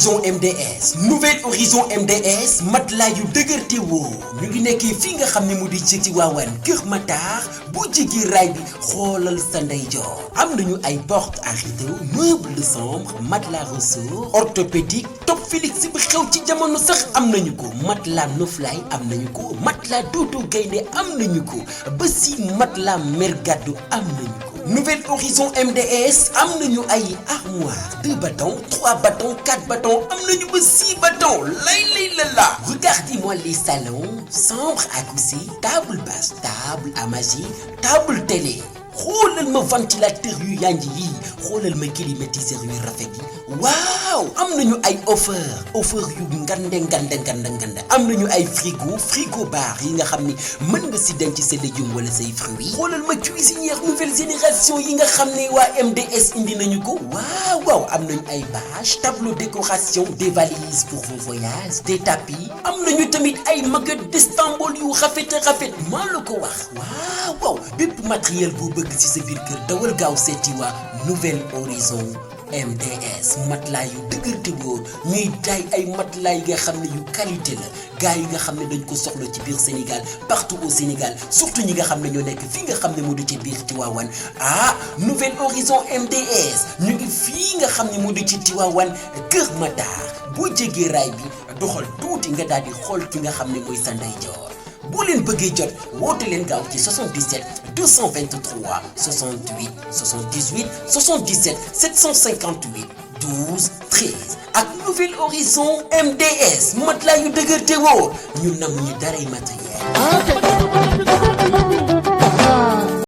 Horizon MDS Nouvelle Horizon MDS matelas yu dëgër te wóor ñu ngi nekkee fii nga xam ne mu di ci Tivaouane Kër Matar boo jéggi raay bi xoolal sa ndeyjoor am nañu ay porte à rideau meuble de chambre matelas ressort orthopédique Top Félix bi xew ci jamono sax am nañu ko matelas Noflay am nañu ko matelas Dodo Gaynde am nañu ko ba si matelas Mergado am nañu ko. Nouvelle Horizon MDS am nañu ay armoire 2 battants 3 battants 4 battants am nañu ba 6 battants lay la. Regardez-moi les salons chambre à coucher table basse table à manger table télé xoolal ma ventilateur yu yanji yi xoolal ma climatiseur yu rafet yi waaw am nañu ay offre yu ngande am nañu ay frigo bar yi nga xam ni mën nga si denc sa légumes wala say fruits xoolal ma cuisinière nouvelle génération yi nga xam ne waa MDS indi nañu ko waaw am nañu ay bâche tableau décoration des valises pour vos voyages des tapis am nañu tamit ay maquettes d'Istanbul yu rafet maa la ko wax waaw bépp matériel boo bëgg ci sa biir kër dawal gaaw seeti waa Nouvelle Horizon MDS matelas yu dëgër te wóor ñuy jaay ay matelas yi nga xam ne yu qualité la gars yi nga xam ne dañ ko soxla ci biir Sénégal partout au Sénégal surtout ñi nga xam ne ñoo nekk fii nga xam ne moo di ci biir Tivaouane Nouvelle Horizon MDS ñu ngi fii nga xam ne moo di ci Tivaouane Kër Matar boo jégee raay bi doxal tuuti nga daal di xool ki nga xam ne mooy sa ndeyjoor boo leen bëggee jot woote leen gaaw ci 77 223 68 78 77 758 12 13 ak Nouvelle Horizon MDS matelas yu dëgër te wóor ñu nam ñu daray matériel.